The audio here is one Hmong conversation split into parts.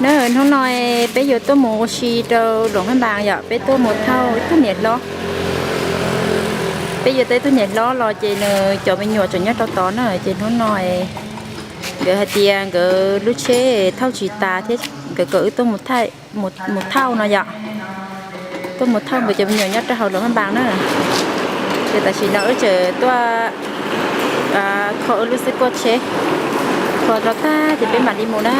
Na, hnub no peb yuav tuaj mus ua si rau Luam Phaj Npas yom, peb tuaj mus thauj ib tug niam hlob. Peb yuav tau ib tug niam hlob los ces nws cov me nyuam tseem nyob rau tod na, ces hnub no nkawd hais tias nkawd lub tsheb thauj tsis tas thiab, nkawd kom wb tuaj mus thauj no yom. Tuaj mus thauj nkawd cov me nyuam nyob rau hauv Luam Phaj Npas na. Ces tam sim no wb tseem tuaj kho wb lub xwb kuaj tsheb, kho rau tag ces peb mam li mus na.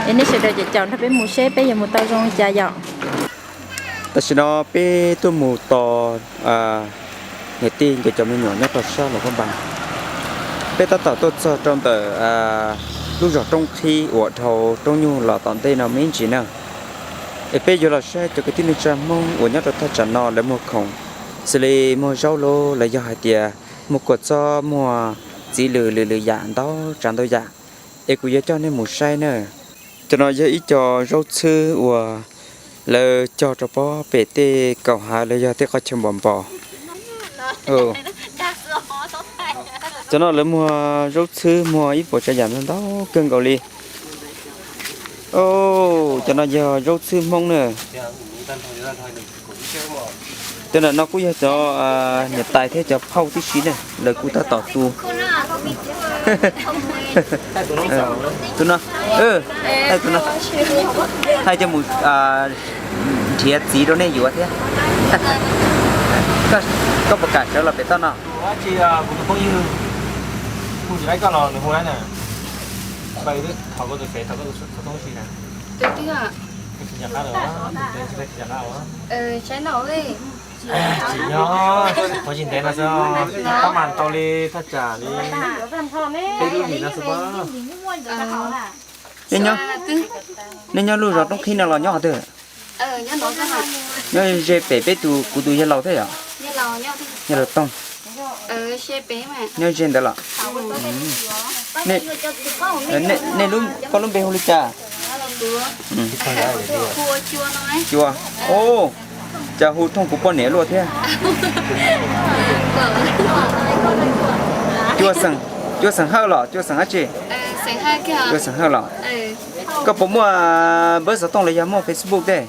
Es nej sawv daws caum caum nrog peb mus seb peb yuav mus tau zoo li cas yom. Tam sim no peb tuaj mus tos niam tij nkawd cov me nyuam nyob rau sab Luam Phaj Npas. Peb tab tom tuaj txog rau ntawm lub zos Roob Qhib uas dhau Roob Nyuj los tom ntej no me ntsis na. Es peb yuav los saib cov kwv tij neej tsa Hmoob uas nyob rau thaj tsam no lawv muag khoom, xws li muag zaub los lawv yog hais tias muag kua txob, muag txiv lws lwm lwm yam ntau tsav ntau yam. Es kuv yuav coj nej mus saib na. Cov no yog ib co zaub txhwb uas lawv cog rau pob pem tej kaum hav los yog tej qhov chaw npos npos. Cov no lawv muag zaub txhwb muag ib puas tsav yam ntau kawg nkaus li. Cov no yog zaub txhwb Hmoob na. Cov ntawm no kuj yog cov niam tais thiab cov phauj tib si ne, lawv kuj tab tom tu. Tus no, tus no, hais coj mus nrhiav txiv rau nej yuav thiab. Koj puas kam sawv los pem toj no? Tsis nyob, qhov tsis ntev no xwb, pab mas tau li thaj tsam li peb lub hlis no xwb pob. Nej nyob lub zos Roob Qhib no los nyob qhov twg? Nyob ze pem peb tus, kuv tus yawg laus thiab yom? Yawg laus Toog. Nyob ze ntawd los? Nej lub, koj lub npe hu li cas? Cua. Cas hu thooj kuv poj niam luaj thiab. Cua xeem Hawj los Cua xeem dab tsi? Cua xeem Hawj los? Koj puas muaj npawb xov tooj los yog muaj Facebook tej?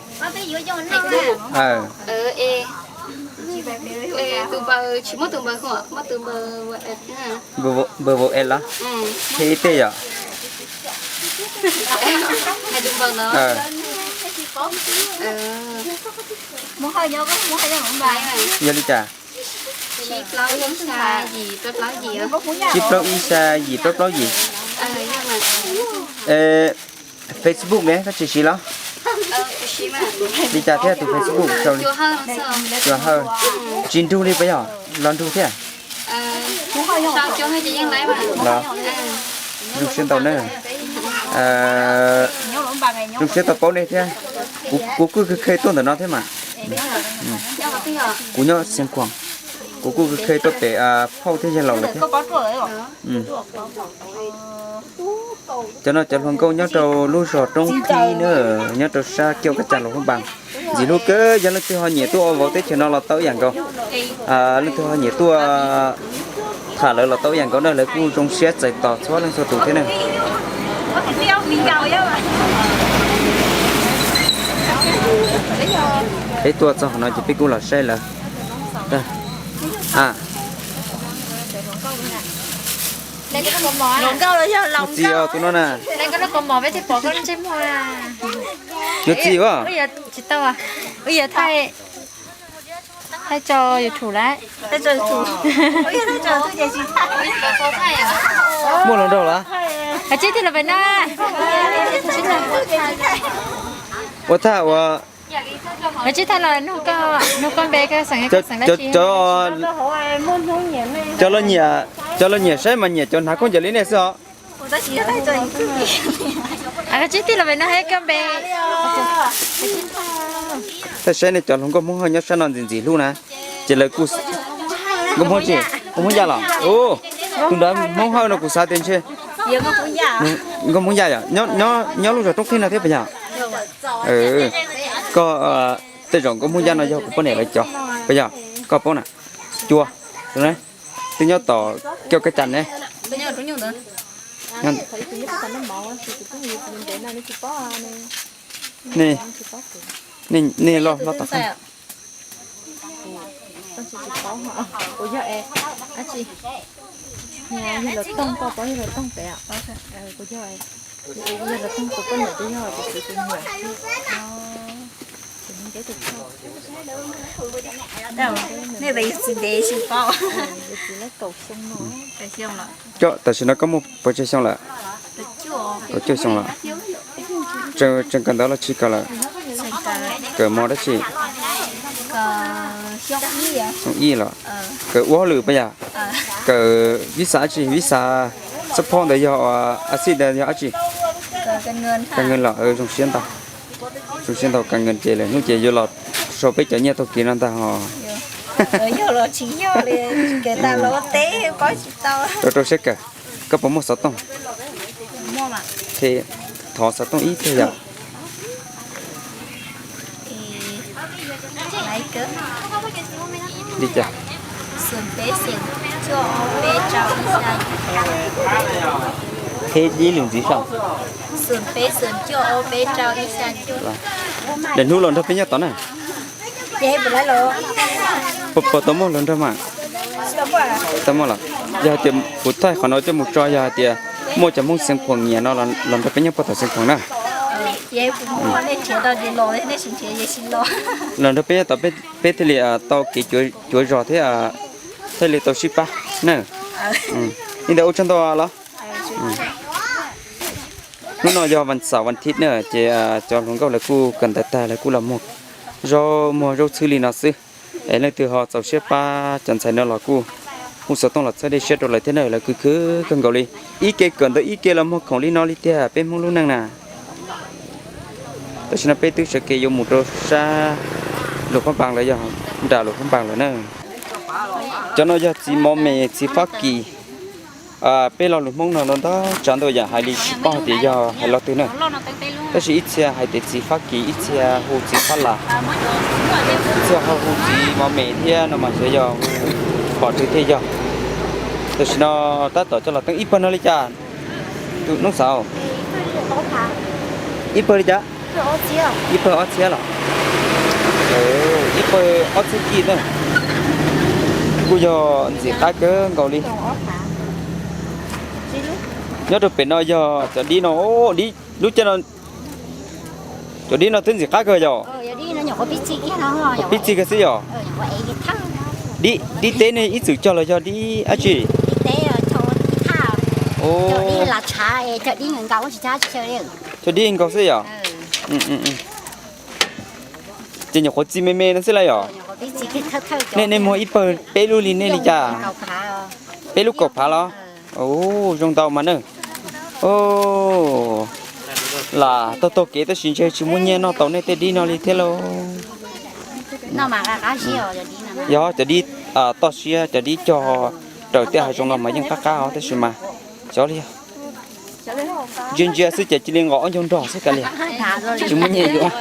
Npawb vau es los? Qhia ib teg yom. Yog li cas? Tsib plaub ib xya yim plaub plaub yim. Facebook ne koj tsis siv los? Li cas thiab tus Facebook? Cua Hawj. Tsis nrug li puas yog los nrug thiab? Los, zoo siab ntau na. Zoo siab tau paub nej thiab. Kuv kuj kha kha tuaj ntawm no thiab mas. Kuv nyob Xeev Khuam, kuv kuj kha kha tuaj pem phauj thiab yawg laus lawm thiab. Cov no cov hluas nkauj nyob rau lub zos Roob Qhib na, nyob rau sab kiab kaj cag Luam Phaj Npas. Ntxim hlub kawg, yog leej twg ho nyiam tuaj ua vauv teb chaws no los tau ib yam nkaus. Leej twg ho nyiam tuaj tham lawv los tau ib yam nkaus na, lawv kuj zoo siab txais tos txhua leej txhua tus thiab na. Peb tuaj txog qhov no ces peb kuj los saib lawv. Txiv tus no na. Yuav txiv a? Tsis tau, wb yuav thaij, thaij tso YouTube lawm. Muaj hluas nraug los? Koj tsis thaij los pem no. Ua thaij ua. Koj tsis thaij los nug koj, nug koj npe, koj xeem, koj xeem dab tsi? Cov los nyiam, cov los nyiam saib mas nyiam cov hnav khaub ncaws li nej xwb os. Koj tsis thaij los pem no, koj npe. Thaij saib nej cov hluas nkauj Hmoob Hawj nyob sab no ntxim ntxim hlub na. Ces lawv kuj, nkauj Hmoob tsis, nkauj Hmoob Yaj los? Tus ntawd Hmoob Hawj no kuv xav tias ntshe nkauj Hmoob Yaj yom. Nyob lub zos Roob Qhib no thiab puas yog? Koj, tej zaum nkauj Hmoob Yaj no yog kuv poj niam lawv cov, puas yog? Koj paub na. Cua, twb nyob tom kiab kaj cag ne. Qhov ib tug nyob pem tom noj mov, tab sis kuv twb mus yuav txiv ntev no nws tsis paub ne. Nej, nej loj hlob tom qab? Kuv yog es, dab tsi, yog lawv toog koj paub yog lawv toog pem os. Kuv yog, yog lawv toog kuv poj niam ces yog kuv txiv tus muam. Nej yog txiv ntev tsis paub. Coj, tam sim no koj muaj pes tsawg xyoo lawm? Kaum cuaj xyoo lawm. Tseem kawm ntawv los tsis kawm lawm? Kawm mos dab tsi? Xyoo ib los? Kawm ua hauj lwm puas yog? Kawm vib xav dab tsi? Vib xav xab phob ntawd yog, a xij ntawd yog dab tsi? Kawm nws los. Zoo siab ntau, zoo siab ntau, kawm nws ces lwm hnub ces yuav los sau peb cov nyiaj taug kev no ntag os. Rau rau siab kawm. Koj puas muaj xov tooj? Thov xov tooj ib tug yom. Li cas? Qhib dib lus ntxiv saib. Lwm hnub los nrog peb nyob tod na. Puas tau muaj hluas nraug mas? Tau muaj los? Yog hais tias kuv thaij qhov no coj mus tso, yog hais tias muaj cov Hmoob Xeev Khuam nyiam no los nrog peb nyob puag tom Xeev Khuam na. Los nrog peb nyob tod, peb thiaj li tau kev cuav zog thiab thiaj li tau sib pab na. Li ntawd ua tsaug ntau los. Hnub no yog vas xaum vas thiv na, ces cov hluas nkauj lawv kuj kawm ntawv tag lawv kuj los muag zaub muag zaub txhwb li no xwb. Es leej twg ho txaus siab pab cov ntxhais no los kuj hu xov tooj los txhawb dej siab rau lawv thiab na, lawv khwv khwv kawg nkaus li. Ib ke kawm ntawv ib ke los muag khoom li no li tiag peb Hmoob lub neej na. Tam sim no peb twb sawv kev yuav mus rau sab Luam Phab Npas lawm, yog nram Luam Phab Npas lawm na. Cov no yog txiv mov mes, txiv Fab Kis. Peb lo lus Hmoob no los ntau tsav ntau yam hais li tsis paub hais tias yog hais lo twg na. Tab sis ib txhia hais tias txiv Fab Kis, ib txhia hu txiv Fab Las, ib txhia ho hu txiv mov mes thiab no mas xyov yog pom twg thiaj yog. Tam sim no tab tom coj los teeb ib pawg no li cas? Tus noob xav ib pawg li cas? Ib pawg ob txhiab los? Ib pawg ob txhiab kis na. Kuj yog ntxim qab kawg nkaus li. Nyob rau pem no yog cov dib no, lub caij no cov dib no twb ntxim qab kawg yom? Pib txig kawg xwb yom? Dib teb nej ib txwm cog los yog dib dab tsi? Cog dib nkaus xwb yom? Ces nyuam qhuav txi me me no xwb lauj yom? Nej, nej muag ib pawg peb lub li nej li cas? Peb lub kaum phav los? Zoo ntau mas na. Lam taug taug kev tab sis ntshe tsis muaj nyiaj noj tau nej tej dib no li thiab lauj. Yog cov dib toj siab, cov dib cog raws tej hav zoov no mas yeej qab qab os, tab sis mas xyov li. Ntsia ntsia xwb ces cia li nqos ob ncaug nrog xwb kav liam, tsis muaj nyiaj yuav.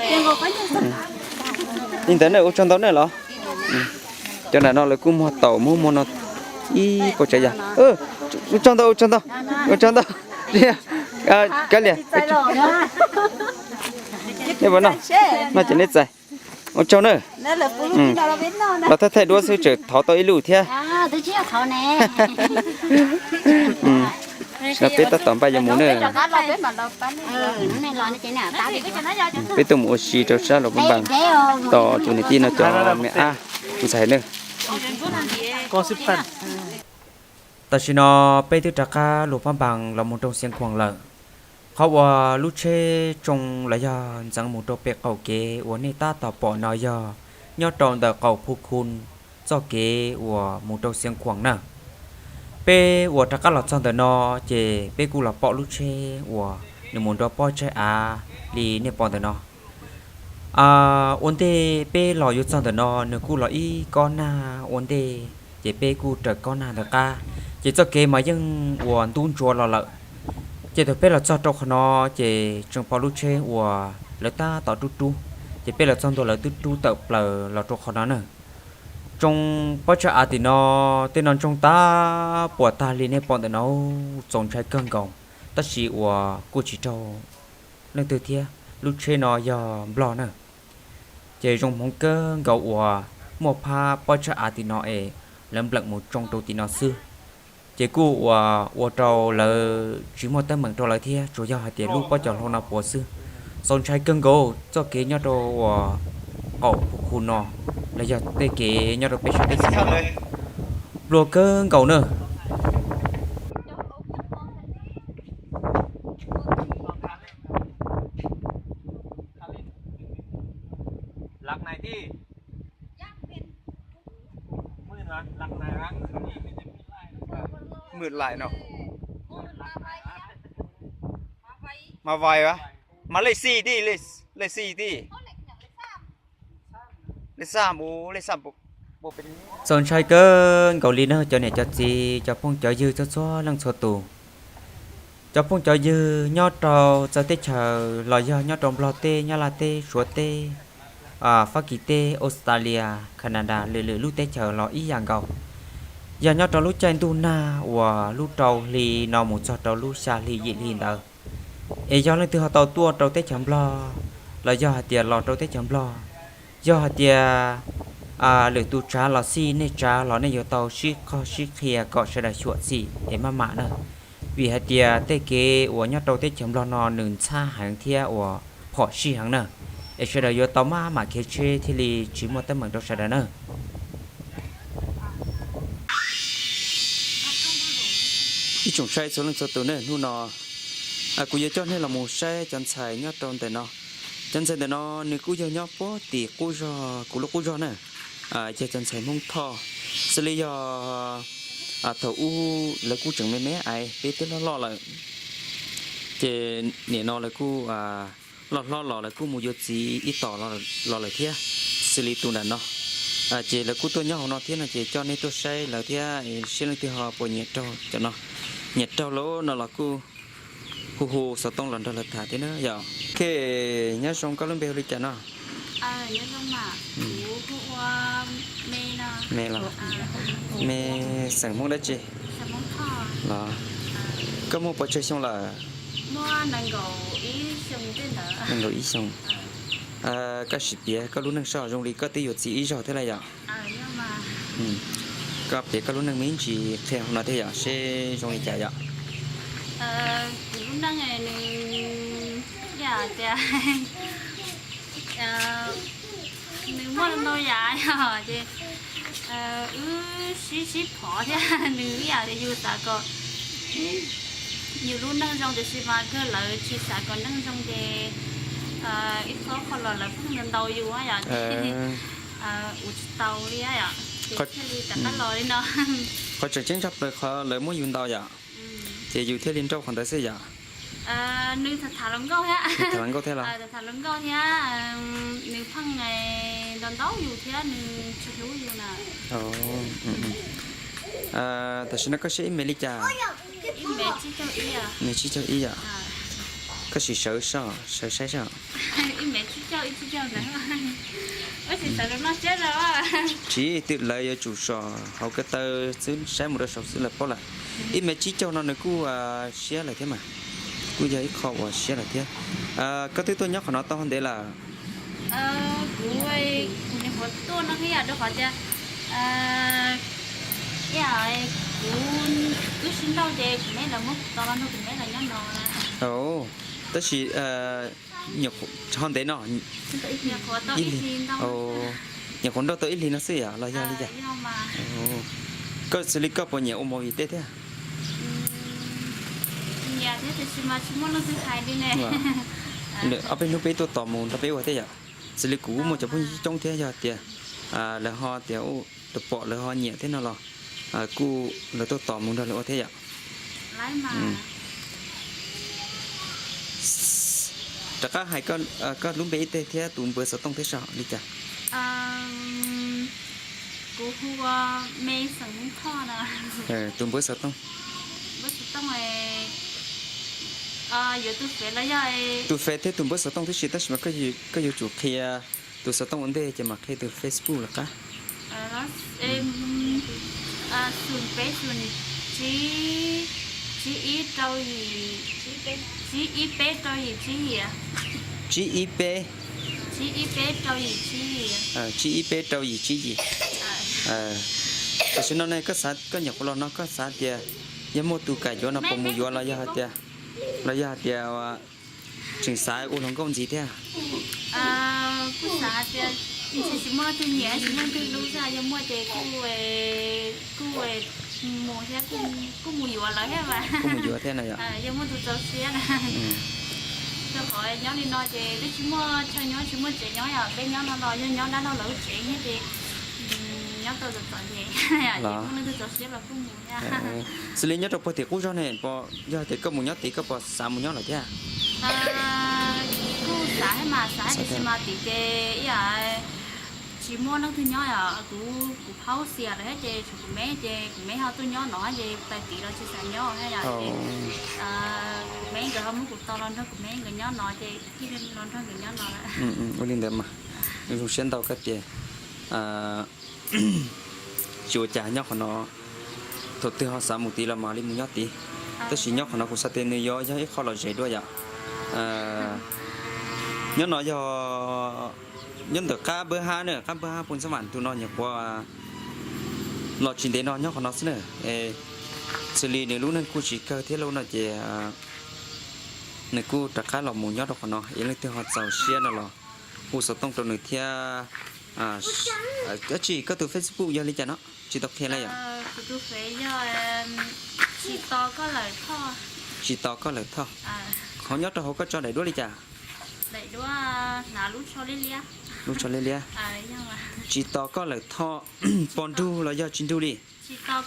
Li ntawd na, ua tsaug ntau na los. Cov nram no lawv kuj muag taum muag muag no ib puas tsav yam. Ua tsaug ntau, ua tsaug ntau, ua tsaug ntau. Kav liam, nej puas noj? Noj ces neb txais. Ua tsaug na. Los thaij thaij duab xwb tseem thov tau ib lub thiab. Tam sim no peb tab tom npaj yuav mus na. Peb tuaj mus ua si rau sab Luam Phab Npas tos tus niam tij no cov me ab ntxhais na. Tam sim no peb twb rov qab Luam Phab Npas los mus rau Xeev Khuam lawm. Qhov uas lub tsheb tsoo los yog ntxeev mus rau pem qaum kev uas nej tab tom pom no yog nyob rau ntawm qaum Phu Khu txoj kev uas mus rau Xeev Khuam na. Peb uas rov qab los txog ntawm no ces peb kuj los pom lub tsheb uas nws mus nrov pob tsaib av li nej pom ntawm no. Ua ntej peb los yuav txog ntawm no nws kuj los ib kob nag ua ntej, ces peb kuj raws kob nag ntawd qab, ces txoj kev mas yeej uas ntub ntsuav los lawm. Ces thaum peb los txog rau qhov no ces tseem pom lub tsheb uas lawv tab tom rub rub, ces peb los txog ntua lawv twb rub tawm plaws los rau qhov no na. Tsoo pob tsaib av tim no, tej no ntsoog tag puas tag li nej pom ntawm no, txaus ntshai kawg nkaus. tab sis uas kuj tsis raug leej twg thiab. Lub tsheb no yog Nplog na, ces zoo hmoov kawg nkaus uas muaj phab pob tsag av tim no es lawv npleem mus tsoo rau tim no xwb. Ces kuj uas ua rau lawv tsis muaj teeb meem rau lawv thiab, tsuas yog hais tias lub pob cov hlau no puas xwb. Txaus ntshai kawg nkaus txoj kev nyob rau uas qaum Phu Khu no, los yog tej kev nyob rau peb sab teb chaws no, nplua kawg nkaus na. Mas vais a, mas lej xij tij, lej xij tij, lej xaj mus, lej xaj. Txaus ntshai kawg nkaus li na cov niam cov txiv, cov phooj cov ywg txhua txhua leej txhua tus. Cov phooj cov ywg nyob rau txawv teb chaws los yog nyob rau Nplog teb, Nyab Laj teb, Suav teb, Fab Kis teb, Australia, Canada, lwm lwm lub teb chaws los ib yam nkaus. Yog nyob rau lub caij ntuj nag uas lub rau hli no mus txog rau lub xya hli yim hli ntawd, es yog leej twg ho tau tuaj rau teb chaws Nplog, los yog hais tias los rau teb chaws Nplog, yog hais tias lwm tus tsav los xij, nej tsav los nej yuav tau sib qog sib qhia kom sawv daws xyuam xim es maj mam na. Vim hais tias tej kev uas nyob rau teb chaws Nplog no nws ntxhab heev thiab uas phom sij heev na, es sawv daws yuav tau maj mam khiav tsheb thiaj li tsis muaj teeb meem rau sawv daws na. Ib tsoom saib txhua leej txhua tus ne, hnub no kuv yuav coj nej los mus saib cov ntxhais nyob rau ntawm no. Cov ntxhais ntawm no nws kuj yog nyob puag tim qub zog, kuv lub qub zog na, yog cov ntxhais Hmoob Thoj. Xws li yog thaum ub lawv kuj tseem me me aiv, peb twb loj loj lawm, ces nim no lawv kuj loj hlob los lawv kuj mus yuav txiv ib tos los lawm thiab. Xws li tus nram no, ces lawv kuj tuaj nyob hauv no thiab no ces coj nej tuaj saib lawv thiab, saib leej twg ho puas nyiam raug cov no. Nyiam raug lawm no los kuj hu hu xov tooj los nrog lawv tham thiab na yom. Nyob zoo, koj lub npe hu li cas no? Me los? Me xeem Hmoob dab tsi los? Koj muaj pes tsawg xyoo lawm? Nees nkaum ib xyoo. Koj sim piav koj lub neej saib, zoo li koj twb yuav txiv ib zaug thiab lawm yom? Koj piav koj lub neej me ntsis qhia hauv no thiab yom, seb zoo li cas yom? Kuv lub neej nws, tias nws muaj ntau yam yom, ces wb sib sib phom thiab, nws ib yam tias yus xav kom yus lub neej zoo, tiam sis mas kawg lawv tsis xav kom neej zoo ces ib qho qho los lawv pheej ntaus yus yom, ua tsis tau li yom, ces thiaj li rov qab los li no. Qhov tseem ceeb tshaj plaws qhov lawv muab yus ntaus yom, ces yus thiaj li nrauj qhov ntawd xwb yom. Nws tham tham hluas nkauj thiab, tham hluas nkauj thiab los? Tham hluas nkauj thiab, nws pheej ntaus ntaus yus thiab nws tsis hlub yus na. Tam sim no koj siab ib mev li cas? Mev tsib caug ib yom. Koj sim sawv, sawv saib seb. Tsis, twb lawv yuav tsum so hauv ko taw xwb, saib mus rau saud xwb lawv paub lawm. Ib mev tsib caug no nws kuj siab lawm thiab mas, kuj yog ib qho uas siab lawm thiab. Koj twb tuaj nyob qhov no tau ntev lawm? Kuv, kuv nyuam qhuav tuaj no thiab yom, rau qhov tias kuv twb sib nrauj ces kuv me lawv muab kuv tos los nrog kuv me lawv nyob no. Tab sis ho ntev no, nyuam qhuav nrauj tau ib hlis no xwb yom los yog li cas? Koj xws li koj puas nyiam ua movie tej thiab? Ob peb hnub peb tuaj tos mus nrog peb ua thiab yom. Xws li kuv muaj cov phooj ywg coob thiab, yog tias lawv ho tias tus pom lawv ho nyiam thiab no los kuj lawv tuaj tos mus nrog lawv ua thiab yom. Rov qab hais koj lub npe ib teg thiab tus npawb xov tooj thiab seb li cas. Tus npawb xov tooj, tus Face thiab tus npawb xov tooj tib si, tab sis mas koj yuav tsum qhia tus xov tooj ua ntej ces mam qhia tus Facebook lawm qab. Tsib ib rau yim, tsib ib peb rau yim tsib yim. Tsib ib peb, tsib ib peb rau yim tsib yim. Tsib ib peb rau yim tsib yim. Tam sim no ne koj xav, koj nyuam qhuav los no koj xav tias yog muaj tus kam yuav no puas mus yuav los yog hais tias, los yog hais tias tseem xav ua hluas nkauj ntxiv thiab? Kuj xav tias tsis muaj leej twg nyiam tsis muaj leej twg hlub xwb, yog muaj ces kuj, kuj mus thiab, kuj mus yuav lawv thiab mas. Kuj mus yuav thiab na yom? Yog muaj tus txaus siab na. Rau qhov nyob li no ces twb tsis muaj chaw nyob tsis muaj tsev nyob yom, peb nyob no los yog nyob dab laug lawv lub tsev thiab ces nyob tau txom txom nyem, muaj leej twg txaus siab los kuj mus thiab. Xws li nyob rau puag tim qub zog ne, yog tias koj mus nyob tid koj puas xav mus nyob lawm thiab? Kuj xav thiab mas, xav tiam sis mas tim ces ib yam tsis muaj leej twg nyob, kuv, kuv phaub xiam lawm thiab ces tshuav kuv me ces kuv me ho tuaj nyob no ces tais tim los tsis xav nyob thiab yom. Kuv me nkawd ho muab kuv tos los nrog kuv me nkawd nyob no ces thiaj li los nrog nkawd nyob no lawm. Ua li ntawd mas zoo siab ntau koj tias tsis ua cas nyob qhov no, thaum twg ho xav mus tid los mam li mus nyob tid. Tab sis nyob qhov no kuv xav tias nws yuav yog ib qho lom zem dua yom. Nyob no yog nyob ntawm qab npawb hab na, qab npawb hab puag ntxab vam tus no nyuam qhuav los tsis ntev no nyob qhov no xwb na. Xws li nws lub neej kuj tsis kawg thiab lauj no ces nws kuj rov qab los mus nyob rau qhov no es leej twg ho txaus siab no los hu xov tooj rau nws thiab. Dab tsi koj tus Facebook yog li cas no? Tsis tau qhia li yom? Tsis tos koj lawm thoj. Qhov nyob rau hauv koj tso daim duab li cas? Lub tsho liab liab. Tsis tos koj lawm thoj, pos nrug los yog tsis nrug li? Tsis tos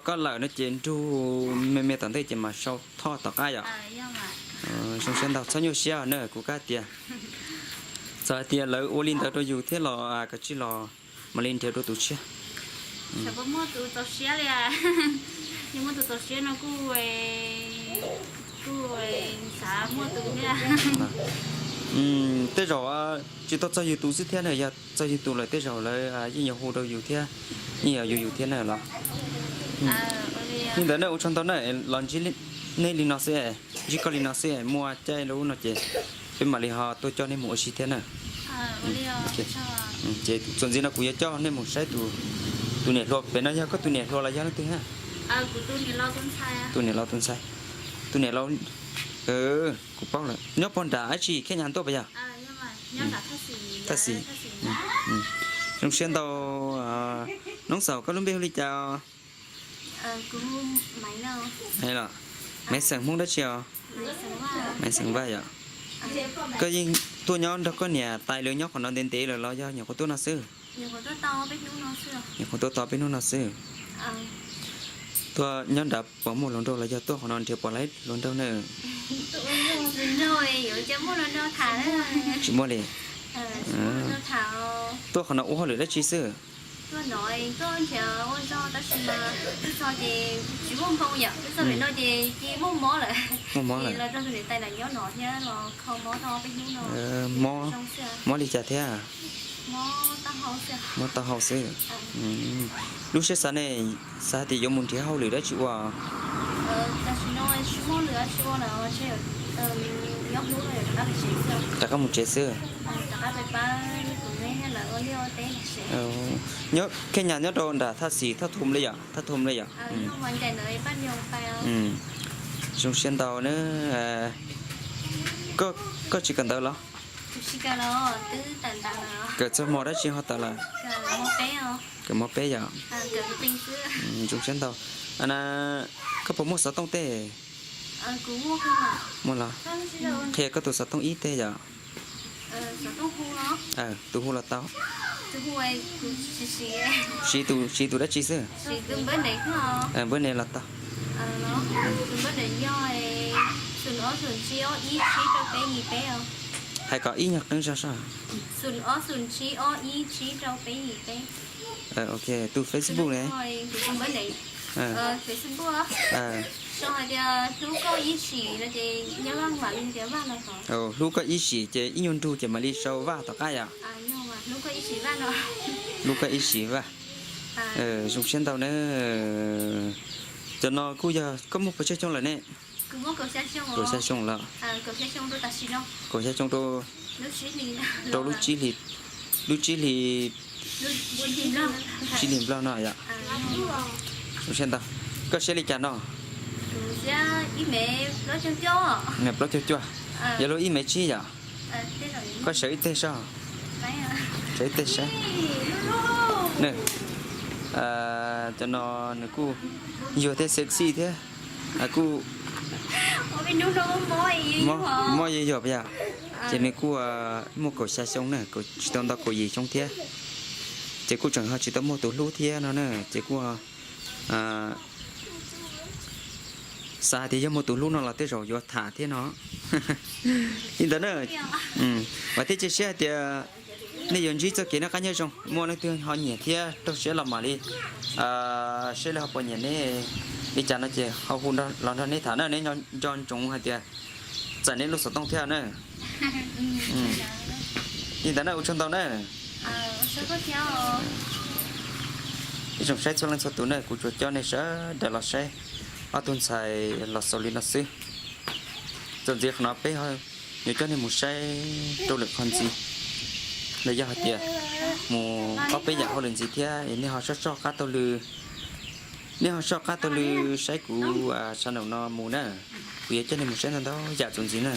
koj lawm no ces nrug me me tom ntej ces mam sau thoj tom qab yom. Zoo siab ntau, txhob nyuaj siab na, kuv kab tias txawm hais tias lawv ua li ntawd rau yus thiab los kav tsij los mam li nrhiav dua tus tshiab. Muaj tus txaus siab li, yog muaj tus txaus siab no kuj, kuj xav muaj tus thiab. Tej zaum tsis tau txog yus tus xwb thiab na, yog txog yus tus lawm tej zaum lawv yeej yuav hu rau yus thiab, yeej yuav yuav yus thiab na los. Li ntawd nej ua tsaug ntau na, los ntsib nej li no xwb, ntsib koj li no xwb, muaj caij lub no ces peb mam li ho tuaj coj nej mus ua si thiab na. Ces txuas ntxiv no kuv yuav coj nej mus saib tus niam hluas pem no, yog koj tus niam hluas los yog leej twg? Tus niam laus tus ntxhais. Tus niam laus, kuv paub lawm, nyob pog nram dab tsi Khej Nyas tuaj puas yog? Thaj Xis. Zoo siab ntau. Noob xaus, koj lub npe hu li cas? Los, Maiv xeem Hmoob dab tsi os? Maiv xeem Vaj yom. Koj yeej tuaj nyob nrog koj niam tais lawv nyob qhov no ntev ntev lawm los yog nyuam qhuav tuaj no xwb? Nyuam qhuav tuaj tau peb hnub no xwb. Tuaj nyob nrad puas muaj hluas nraug los yog tuaj qhov no nrhiav puas laib hluas nraug na? Tsis muaj li. Tuaj qhov no ua hauj lwm dab tsi xwb? Muaj mob lawm. Mob li cas thiab? Mob taub hau xwb. Lub siab xav ne, xav hais tias yuav mus nrhiav hauj lwm dab tsi ua? Rov qab mus tsev xwb. Nyob Khej Nyas nyob rau nram Thaj Xis Thaj Thum li yom, Thaj Thum li yom. Zoo siab ntau na. Koj tsis kawm ntawv los? Kawm txog hmo dab tsi ho tawm lawm? Kawm mos peb yom. Zoo siab ntau. Koj puas muaj xov tooj tej? Muaj los? Qhia koj tus xov tooj ib teg yom. Tus hu los tau. Siv tus, siv tus dab tsi xwb? Npawb ne los tau. Hais kom ib nyuag qeeb zog soj. Ok, tus Facebook ne? Hlub koj ib sim ces ib nyuag nrug ces mam li sau Vaj tom qab yom. Hlub koj ib sim Vaj. Zoo siab ntau na. Cov no kuj yog koj muaj puas tsawg xyoo lawm ne? Kaum xya xyoo lawm. Kaum xya xyoo rau rau lub tsib hlis, lub tsib hlis, tsib hlis nplog no yom. Zoo siab ntau. Koj siab li cas no? Plaub caug cuaj. Yog luag ib mev tsib yom. Koj sawv ib teg saib. Sawv ib teg saib. Cov no nws kuj yuag thiab sexy thiab. Kuj mob yuag yuag yom. Ces nws kuj muaj kaum xya xyoo na, tsis tau nto kaum yim xyoo thiab. Ces kuj tseem ho tsis tau muaj tus hlub thiab no na, ces kuj xav hais tias yog muaj tus hlub no los tej zaum yuav tham thiab no. Li ntawd na, vam thiab cia siab hais tias nej yuav ntsib txoj kev noj qab nyob zoo, muaj leej twg ho nyiam thiab raug siab los mam li, seb lawv ho puas nyiam nej li cas no ces ho hu los nrog neb tham na, neb nco ntsoov hais tias txais neb lub xov tooj thiab na. Li ntawd na, ua tsaug ntau na. Ib tsoom saib txhua leej txhua tus na, kuv tsuas coj nej sawv daws los saib ob tug ntxhais los xaus li no xwb. Txuas ntxiv qhov no peb yuav coj nej mus saib rau lwm qhov ntxiv, los yog hais tias mus ob peb yam hauj lwm ntxiv thiab, nej ho soj qab taug lw, nej ho soj qab taug lw saib kuv channel no mus na. Kuv yuav coj nej mus saib ntau ntau yam txuas ntxiv na.